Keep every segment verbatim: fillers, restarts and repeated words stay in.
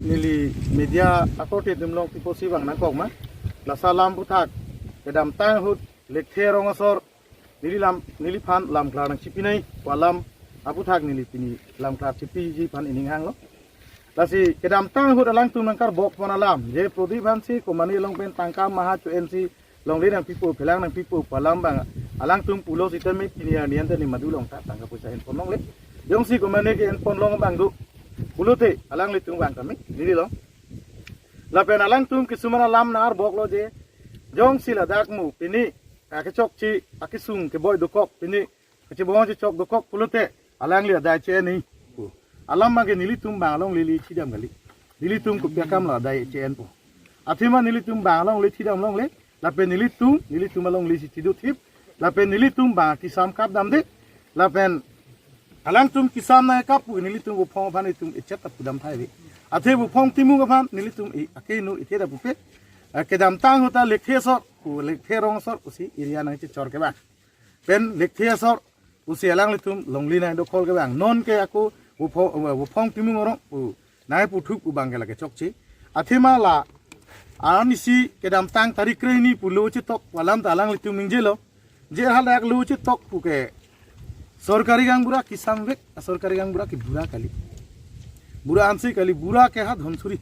Neli media akorte atum along piposi bang nangkok ma. Laso alam aphuthak kedamtang ahut Lekthe arong asor neli lam, neliphan lam klar nangchipinai pu alam aphuthak neli pini lam klar chipiji aphan ining hanglo. Lasi kedamtang ahut alangtum nangkarbok pon alam je Prodip Hanse komane along pen tangka maha cho-ensi longle nangpipo, phelang nangpipo pu alam bang alangtum pulo sitame pini arni an ta ne madu long ta tangka poisa enpon longle. Jongsi komane ke enpon long bang do pulote alanglitum bang kami neli long. Lapen alangtum kisuman alam nangkarboklo je jongsi ladak mo pini akechokche akesung keboi dokok, pini kachebong chechok dokok pulote alangli adai che-en-i pu alam abangke nelitum bang alongle le chidam kali. Nelitum kopi akam lo adai che-enpo? Athema nelitum bang alongle chidam longle, lapen nelitum, nelitum alongle si chido thip, lapen nelitum bang kesam kapdamde, lapen alangtum kesam nangkap pu nelitum Vophong aphan itum echet ta pudam thai ave. Athe Vophong Timung aphan nelitum i akeno ithe ta pupe. Eh, kedamtang ahut ta Lekthe asor pu, Lekthe arong asor pusi area nangchechor ke bang, pen Lekthe asor pusi alanglitum longle nangdokhol ke bang, non ke ako Vophong, Vophong Timung arong pu nangputhuk pu bang ke lake chokche. Athema la arnisi kedamtang tarik krehini pu lo chetok pu alam ta alanglitum ningjelo. Je haladak lo chetok pu ke sorkari gaonbura kesam vek, a sorkari gaonbura ke bura kali. Bura ansi kali, bura ke ha Dhonsiri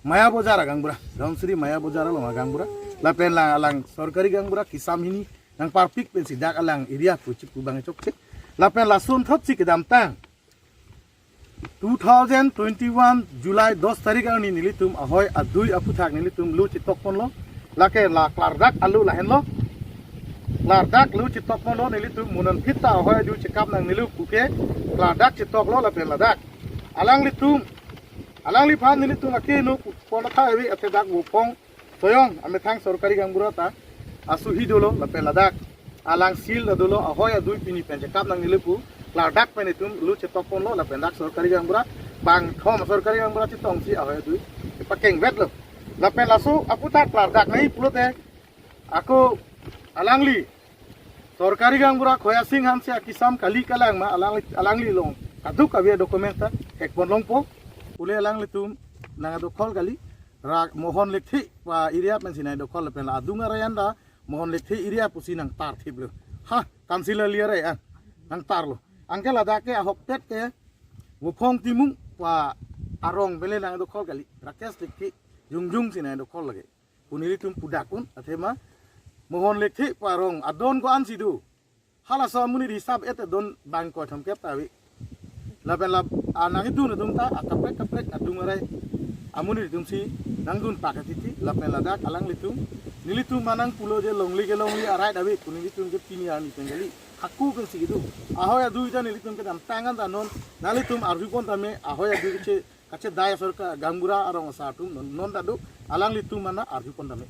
Maya Bazar agaonbura, Dhonsiri Maya Bazar along agaonbura. Lapen lang alang sorkari gaonbura kesam hini nangparpik pensi dak alang area pu chipu bang chokche. Lapen lason thotsi kedamtang two thousand twenty-one July dos tarik arni nelitum ahoi adui aphuthak nelitum lo chetok ponlo. Lake la klardak alo lahenlo. Klardak lo chetok ponlo nelitum, mo non phit ta ahoi adui chekap nangnelo puke klardak chetoklo lapen ladak alanglitum, alangliphan nelitum akeno pu pon thai ave. Athe dak Vophong Soyong amethang sorkari gaonbura ta asuhi dolo lapen ladak alang seal ta dolo, ahoi adui pini pen chekap nangnelo pu klardak pen itum lo chetok ponlo lapen dak sorkari gaonbura bangthom sorkari gaonbura chetongsi ahoi adui pakeng vetlo. Lapen laso aphuthak klardak nangji pulote ako alangli sorkari gaonbura Khoyasing Hanse akesam kali kalang ma, alangli, alangli along kaduk kave document ta thekpon longpo. Pule alanglitum nangdokhol kali. Ra Mohon Lekthe pu area pensi nangdokhol lapen la adung arai an ta Mohon Lekthe area pusi nangtar thiplo. Ha, council ali arai an nangtarlo. Anke ladak ke ahokpet ke Vophong Timung pu arong pen le nangdokhol kali. Rakesh Lekthe jongjong si nangdokhol lake pu nelitum pudak un. Athema Mohon Lekthe pu arong adon ko-ansi do, halaso amonit hisap et adon bang koi thomkep ta ave. Lapen la anang idun adung ta akaprek kaprek adung arai amonit atumsi nangdun pak atiti. Lapen ladak alanglitum, nelitum ma nangpulo je longle ke longle arai ave pu nelitum ke pini arni pen kali. Hako pensi kedo. Ahoi adui ta nelitum kedamtang an ta non nanglitum arjupon tame, ahoi adui che kachedai asor ka gaonbura arong asar atum non, non ta do, alanglitum ma nang arjupon tame.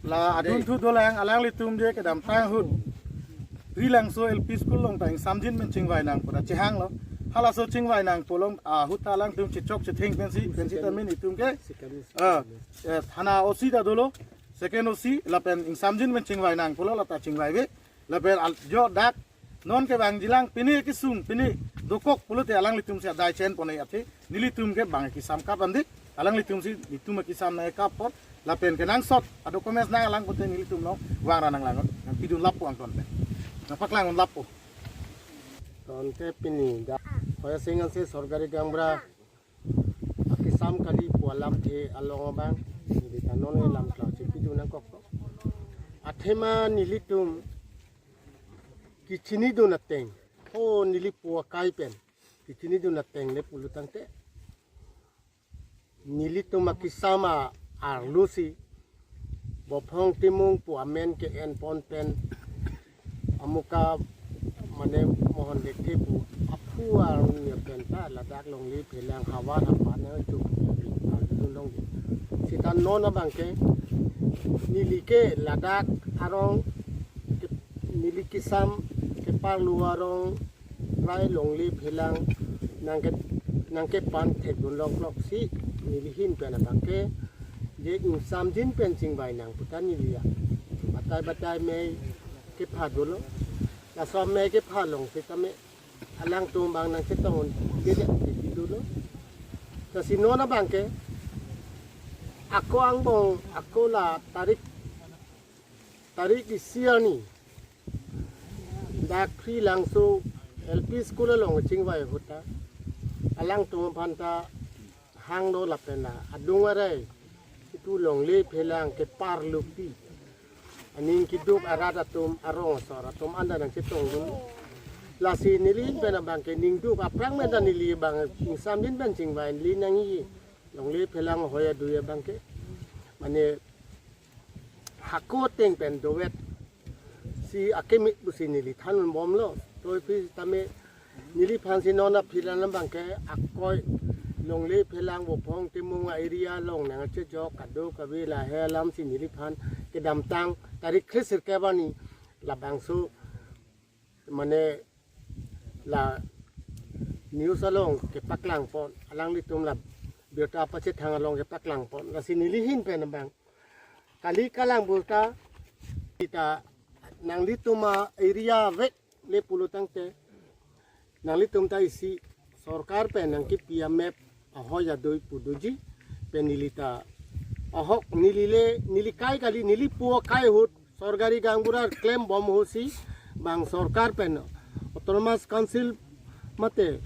La adunthu dolang alanglitum je kedamtang ahut Rilangso L P School along ta ingsamjin pen chingvai nangpo ta chehanglo. Halaso chingvai nangpo along ahut ta alangtum chechok chetheng pensi, pensi tame nelitum ke, ah, eh, thana O C ta dolo, second O C, lapen ingsamjin pen chingvai nangpo lo, la ta chingvai ave. Lapen al-, jo dak non ke bang jilang pini kesung pini dokok pulote alanglitumsi adai che-en pon-e athe nelitum ke bang kesam kapdamde, alanglitumsi nelitum kesam nangkap pon. Lapen kenangsot adocuments nanglang pote nelitum along vang ra nanglang, nangpidun lappo angton pen, nangpaklang un lappo. Tangte pini dak Khoyasing Hanse sorkari gaonbura akesam kali pu alamthe along abang neli ta non le lam klar chipidun nangkoklo. Athema nelitum kechinidun ateng, o neli pu akai pen kechinidun ateng le pulo tangte, nelitum akesam a-arlo si Vophong Timung pu amen ke-en pon pen amuka mane Mohon Lekthe pu aphu arun ya pen ta ladak longle phelang havar hapa na chu arjulong. Sita non abang ke neli ke ladak arong ke, neli kesam keparlo arong rai longle phelang nangke, nangkepan thekdun longklok si neli ahin pen abang ke je ingsamjin pen chingvai nang pu ta neli ya batai batai mei kepha dolo. Laso mei kepha long setame alangtum bang nangchetong un dede dolo. Lasi non abangke ako angbong ako la tarik, tarik isi arni dak Phri Langso L P school along chingvai ahut ta alangtum aphan ta hangno lapen la adung arai itum longle phelang keparlupi aning keduk arat atum arong asor atum anta nangchetongdun. Lasi neli pen abangke ningduk aphrang pen ta neli abang ingsamjin pen chingvai, neli nangji longle phelang ahoi adui abangke mane hako ateng pen dovet si akemit pusi neli than bomlo. Toi pi tame neliphan si non aphi alam abangke akoi longle phelang Bophong Timung a-area along nangchejok kadokave lahei alam si neliphan kedamtang tarik kre sirkep arni labangso mane la news along kepaklang pon, alanglitum la birta pachethang along kepaklang pon. Lasi neli ahin pen abang kali kalang birta, kita nanglitum a-area vek le pulo tangte nanglitum ta isi sorkar pen nangkepi a-map ahoi adui pu doji pen neli ta ahok neli le neli kai kali, neli pu akai ahut sorkari gaonbura klem bom ahut si bang sorkar pen autonomous council mate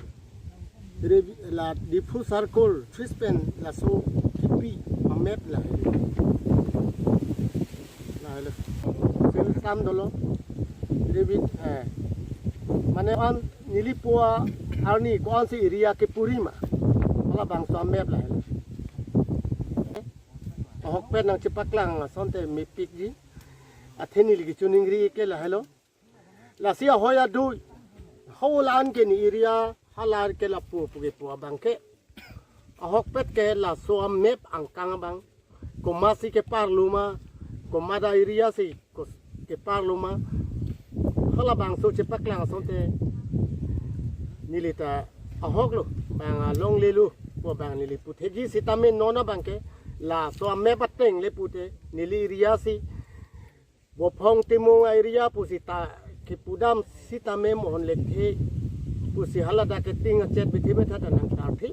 re-, la Diphu circle office pen laso kipi a-map lahelo. Lahelo. Sil sam dolo. Rebit, eh. Mane an neli pu arni ko-an si area kepuri ma. Halabangso a-map lahelo. Ahokpet nangchepaklang asonte mepikji. Athe neli kechiningri ke lahelo. Lasi ahoi adui, hau la-an ke ne area, hala ke lapu pu kepu abangke. Ahokpet ke laso a-map angkang abang. Komatsi keparlu ma, komat a-area si kos-, keparlu ma. Halabangso chepaklang asonte neli ta ahoklo, bang alonglelo pu abang neli putheji sitame non abangke laso a-map ateng le pute neli area si Bophong Timung a-area pusi ta kepudam sitame Mohon Lekthe pusi haladak keting achet bethi betha ta nangtarthe.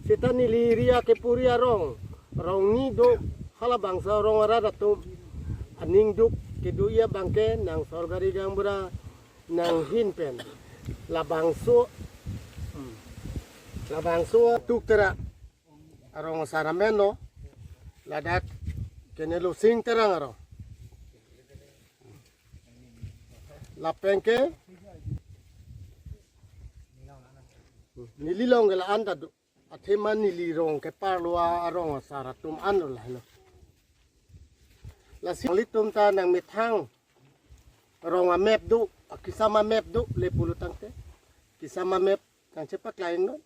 Seta neli area kepuri arong, rong ni do, halabangso arong arat atum aning duk kedo-i abangke nang sorkari gaonbura nanghin pen labangso, hmm, labangso Tukterak arong asar amen lo, ladak Kenelo Sing Terang arong. Lapen ke neli long ke la-an ta do. Athema neli rong keparlu arong asar atum an lo lahelo. Lasi nanglitum ta nangmethang rong a-map do, akisam a-map do le pulo tangte. Kisam a-map nangchepaklang non.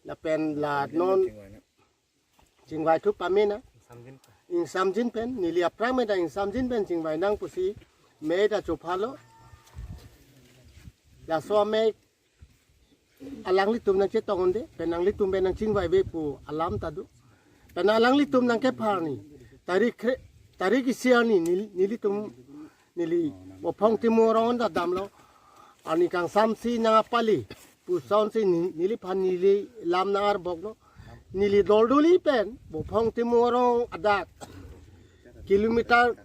Lapen la non chingvai thu pame na. Ingsamjin pen, neli aphrang me ta ingsamjin pen chingvai nang pusi me ta chophalo. Laso me alanglitum nangchetong unde, pen nanglitum pen nangchingvaive pu alam ta do. Pen alanglitum nangkepharni. Tarik kre-, tarik isi arni nel-, nelitum neli Bophong Timung arong ta damlo. Arni kangsam si nangpali. Puson si ne-, neliphan neli lam nang-arboklo. Neli doldoli pen Bophong Timung arong adak kilometer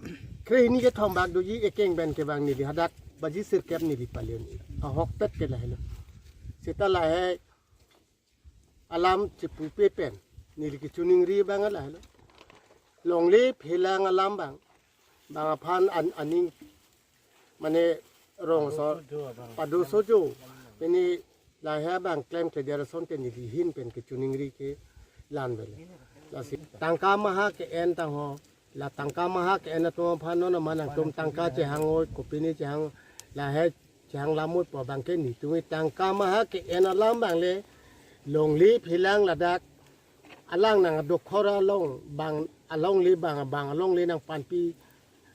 kre hini kethom bak doji ekeng pen kevang neli hadak baji sirkep neli pali un-e. Ahokpet ke lahelo. Seta lahei alam chepupe pen neli kechiningri abang lahelo. Longle phelang alam abang, bang aphan an-, aning mane rong asor pado sojo. Pini lahei abang klemkledet asonte neli ahin pen kechiningri ke la-an avelo. Lasi tangka maha ke-en tangho. La tangka maha ke-en atum aphan non aman nangtum tangka chehang oi, kopine chehang, lahei chehang lam oi pu abangke netum tangka maha ke-en alam abang le longle phelang ladak alang nang adokhor along bang alongle bang bang alongle nangpanpi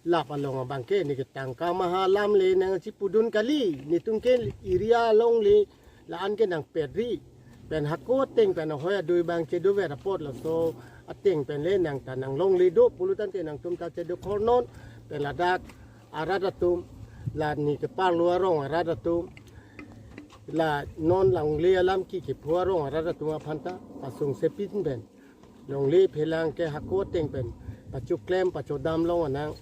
lap along abangke ne ke tangka maha alam le nangchipudun kali, netum ke area alongle la-an ke nangpetri. Pen hako ateng pen ahoi adui abang chedover apot laso ateng pen le nang ta nanglongle do pulo tangte nangtum ta chedokhor non. Pen ladak arat atum, la ne keparlu arong arat atum, La non longle alam ke kepho arong arat atum aphan ta pasungse pin pen longle phelang ke hako ateng pen pachoklem pachodam long anang.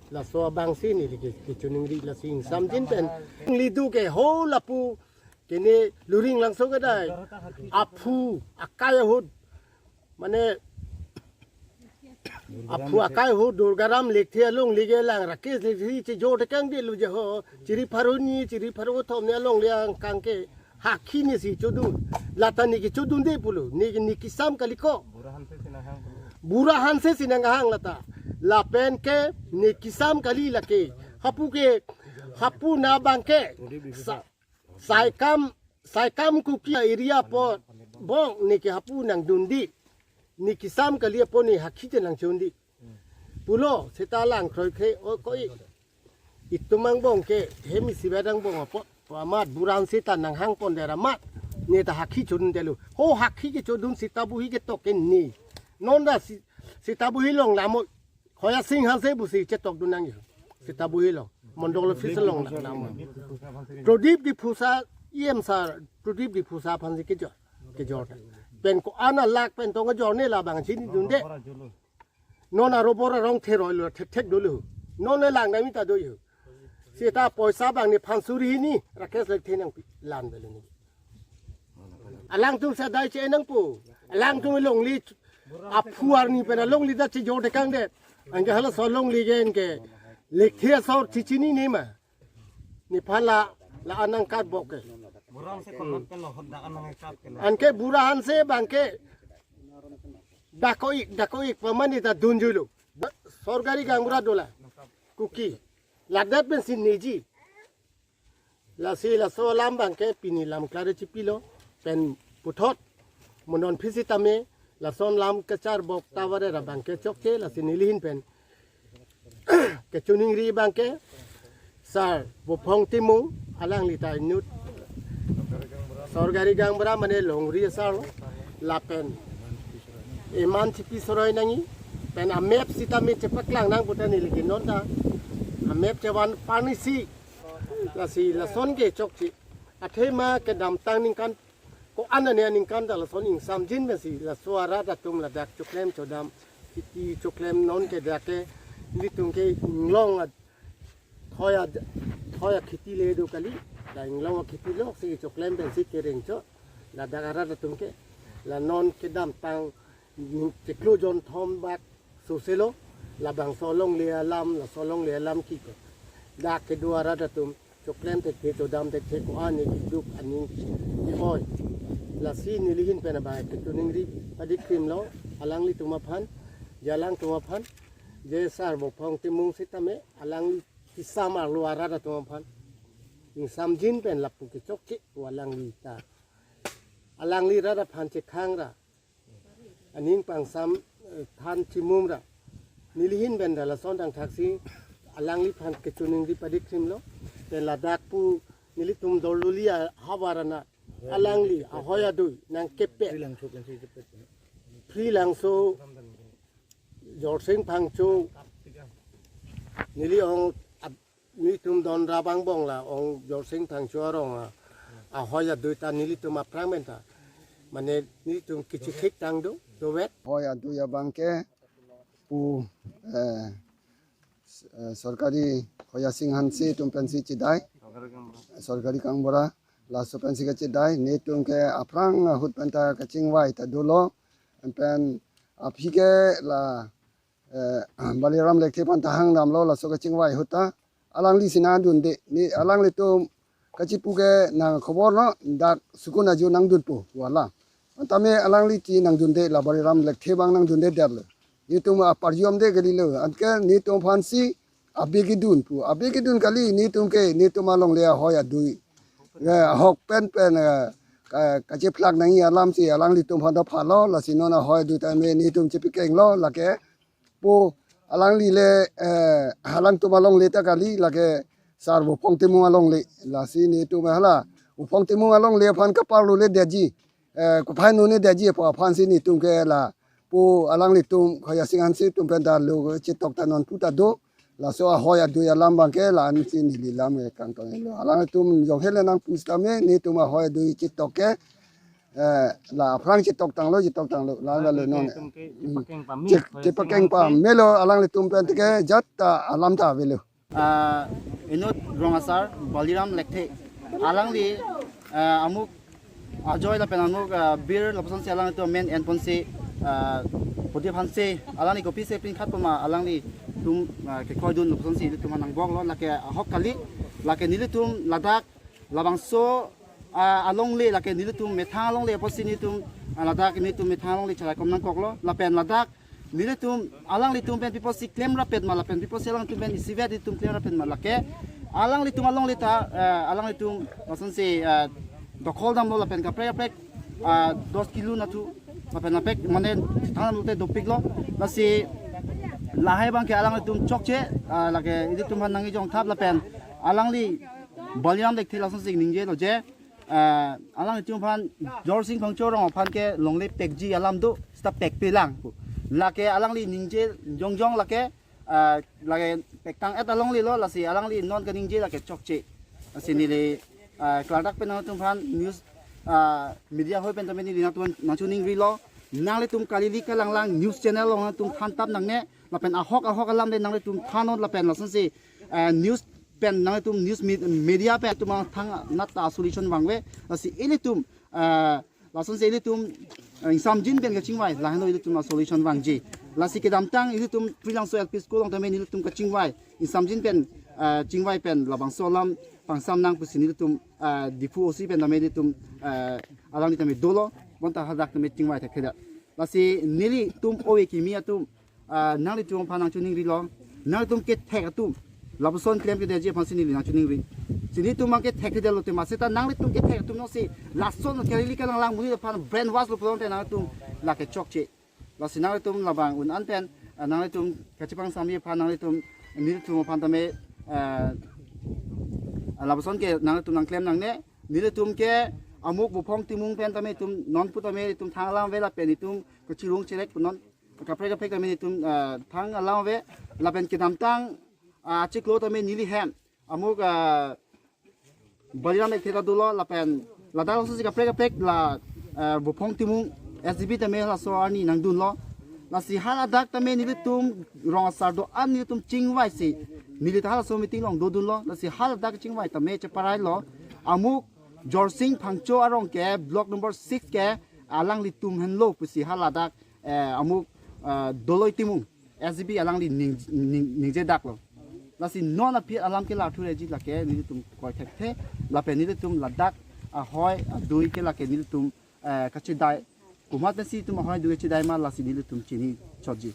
Laso abang si neli ke kechiningri, lasi ingsamjin pen. Lidu ke ho lapu kene Luringlangso kedai, aphu akai ahut, mane aphu akai ahut Durgaram Lekthe alongle ke lang Rakesh Lekthe chejor tekang de lu je ho, chiri pharo ni, chiri pharo thom ni alongle angkang ke hakhi ne si chodun. Lata ne kechodunde pulo, ne, ne kesam kali ko. Bura Hanse si nanghang lata. Lapen ke ne kesam kali lake. Hapu ke, hapu na abang ke. Sa-, Saikam, Saikam Kuki area po bong ne ke hapu nangdunde. Ne kesam kali apo ne hakhi je nangchodunde pulo, seta lang kroikre o koi. Itum angbong ke hem isi badang bong apo, amat Bura Hanse ta nanghang pon dera amat. Ne ta hakhi chodunde lo. Ho hakhi kechodun seta buhi ketok ke ne. Non ta si-, seta buhi long lamo. Khoya Sing Hanse pusi chetok dun nang yo. Seta buhi long. Mondol office long lamo. Pradip Diphusa, E M sir, Pradip Diphusa aphan si kejor. Kejor. Pen ko-an alak pen tong kejor ne labang chinidunde. Non arobor arong theroi lo, thekthek dolo. Non le lang nami ta do yo. Seta poisa abang nephan suri hini, Rakesh Lekthe nangpi lan belo ni. Alangtum sa dai che nangpo. Alangtum longle aphu arni pen alongle ta chejor tekang de. Anke halaso longle ke anke Lekthe asor chichinine ma. Nephan la, la-an nangkat bok ke. Bura Hanse kolot ke lo, hot da-an nangkat ke lo. Anke Bura Hanse abang ke dako-ik, dako-ik pamani ta dunjui lo. Sorkari gaonbura dola. Kuki. Ladak pen si neji. Lasi laso alam abang ke pini lam klare chipilo. Pen puthot. Monon phisi tame. Lason lam kechar bok ta vare ra abang ke chokche. Lasi neli ahin pen kechiningri abang ke sir Bophong Timung, alangli ta inut sorkari gaonbura mane longri asar lo, lapen eman chipi soroi nangji, pen amap seta me chepaklang nang puta neli ke non ta amap chevan pani si, lasi lason ke chokche. Athema kedamtang ningkan ko-an ane aningkan ta lason ingsamjin pensi laso arat atum ladak choklem chodam, kheti choklem non ke dak ke nelitum ke inglong a thoi a, thoi akheti le do kali, la inglong akheti lok si choklem pensi kereng cho, ladak arat atum ke, la non kedamtang chiklo jon thom bak soselo, labangso longle alam, laso longle alam kiko. Dak kedo arat atum choklem thekthe chodam thekthe ko-an ne kiduk aning ke-oi. Lasi neli ahin pen abang kechiningri padikkrim lo, alanglitum aphan, je alangtum aphan, je sir Bophong Timung seta me, alangli kesam arlo arat atum aphan. Ingsamjin pen lapu kechokche, alangli ta. Alangli rat aphan chekhang ra. Aning pangsam, eh, than chimum ra. Neli ahin pen ta lason tangthaksi alangliphan kechiningri padikkrim lo. Pen ladak pu nelitum Dolluli ahavar anat alangli ahoi adui nangkepet. Phrilangso pensi kepet. Phrilangso, Jorsing Phangcho, neli ong ap-, nelitum don rabang bong la ong Jorsing Phangcho arong a, ahoi adui ta nelitum aphrang pen ta. Mane nelitum kechithik tang do, dovet. Hoi adui abang ke pu, eh, s-, eh, sorkari Khoya Sing Hanse atum pensi chedai. Sorkari gaonbura. Laso pensi kachedai. Netum ke aphrang ahut pen ta kachingvai ta dolo. Pen aphi ke la, eh, Baliram Lekthe aphan ta hang damlo, laso kachingvai ahut ta. Alangli si nangdunde, ne alanglitum kachipu ke nang khobor lo, dak sukun ajo nangdunpo, wala. Tame alangli si nangdunde, la Baliram Lekthe abang nangdunde det lo. Netum aparjom de kali lo, anke netum aphan si abe kedun pu, abe kedun kali, netum ke, netum alongle ahoi adui. Ya, ahok pen pen, eh, ka, kachephlak nangji alam si alanglitum aphan ta phalo, lasi non ahoi adui tame netum chepikeng lo, lake pu alangli le, eh, alangtum alongle ta kali, lake sir Bophong Timung alongle, lasi netum hala Bophong Timung alongle aphan kaparlo le detji, eh, kaphai nune detji pu aphan si netum ke lapu alanglitum Khoya Sing Hanse atum pen ta lo chetok ta non pu ta do, Laso ahoi adui alam abangke la-ansi neli lam ke kangtong-elo. Alanglitum jonghe le nangpu sitame, netum ahoi adui chetok ke, eh, la aphrang chetok tanglo, chetok tanglo, la la lo non. Tum ke Hmm. chepakeng pame, Chep-, chepakeng pame lo, alanglitum pen tike jat ta alam ta avelo. Ah, inut rong asar Baliram Lekthe. Alangli, ah, amuk ajoy lapen amuk, ah, bir lapuson si alangtum amen enpon si, ah, pudi aphan si alangli kopisi pinkhat pama alanglitum, ah, kekroidun lapuson si ilitum aphan nangbok lo, lake ahok kali, lake nelitum ladak labangso, ah, alongle, lake nelitum methang alongle apotsi nelitum, ah, ladak nelitum methang alongle charai kom nangkoklo, lapen ladak nelitum alanglitum pen pi apotsi klem rapet ma, lapen pi apotsi alangtum pen isivet nelitum klem rapet ma, lake alanglitum alongle ta, eh, alanglitum lason si, eh, dokhol damlo lapen kaprek kaprek, ah, dos kilo nathu lapen apek mane than lote dopiklo, lasi lahai abangke alanglitum chokche, ah, lake ilitum aphan nangkejong thap lapen alangli Baliram Lekthe lason si ningjelo je, ah, alanglitum aphan Jorsing Phangcho arong aphan ke longle pekji alam do, seta pekpe lang pu. Lake alangli ningje jongjong lake, ah, lake pektang-et alongle lo, lasi alangli non kaningje lake chokche. Lasi neli, ah, klardak pen nangtum aphan news, ah, media hoi pen tame neli nangtum nangchoningrilo. Nanglitum kalili kalanglang news channel along nangtum thantap nangne, lapen ahok ahok alam de nanglitum thanon lapen lason si, ah, news pen nanglitum news me-, media pen atum thang nat ta solution vangve, lasi ilitum, ah, lason si ilitum, ah, ingsamjin pen kachingvai, lahenlo ilitum a solution vangji. Lasi kedamtang ilitum Prilangso L P School along tame nelitum kachingvai, ingsamjin pen, ah, chingvai pen labangso alam pangsam nang pusi nelitum, ah, Diphu O C pen tame nelitum, ah, alangli tame dolo, bonta hadak tame chingvai thekthedet. Lasi nelitum ove kimi atum, ah, nanglitum aphan nangchoningrilo, nangtum kethek atum lapuson klemkledetji aphan si neli nangchoningri. Si nelitum abangke thekthedetlo tema seta nanglitum kethek atum nonsi lason kalili kalanglang monit aphan brainwash lo pulote nangtum lake chokche. Lasi nanglitum labang un-an pen, ah, nanglitum kachepangsam aphan nanglitum nelitum aphan tame, ah, lapuson ke nanglitum nangklem nangne, nelitum ke amuk Buphong Timung pen tame itum non pu tame itum thang alam ave lapen itum kachirung cherek pu non kaprek kaprek tame itum, ah, thang alam ave lapen kedamtang, ah, chiklo tame neli hem amuk, ah, Baliram Lekthe ta dolo lapen ladak laso si kaprek kaprek la, ah, Buphong Timung S D B tame laso arni nangdunlo. Lasi haladak tame nelitum rong asar do-an nelitum chingvai si neli ta halaso meeting along dodunlo. Lasi haladak chingvai tame cheparailo. Amuk Jorsing Phangcho arong ke block number six ke alanglitum henlo pusi haladak, eh, amuk, eh, Doloi Timung S D B alangli ning, ning, ningjedaklo. Lasi non aphi alam ke la thu reji lake nelitum koi thekthe lapen nelitum ladak ahoi adui ke lake nelitum, eh, kachedai. Komat pensi itum ahoi adui chedai ma lasi nelitum chini chotji.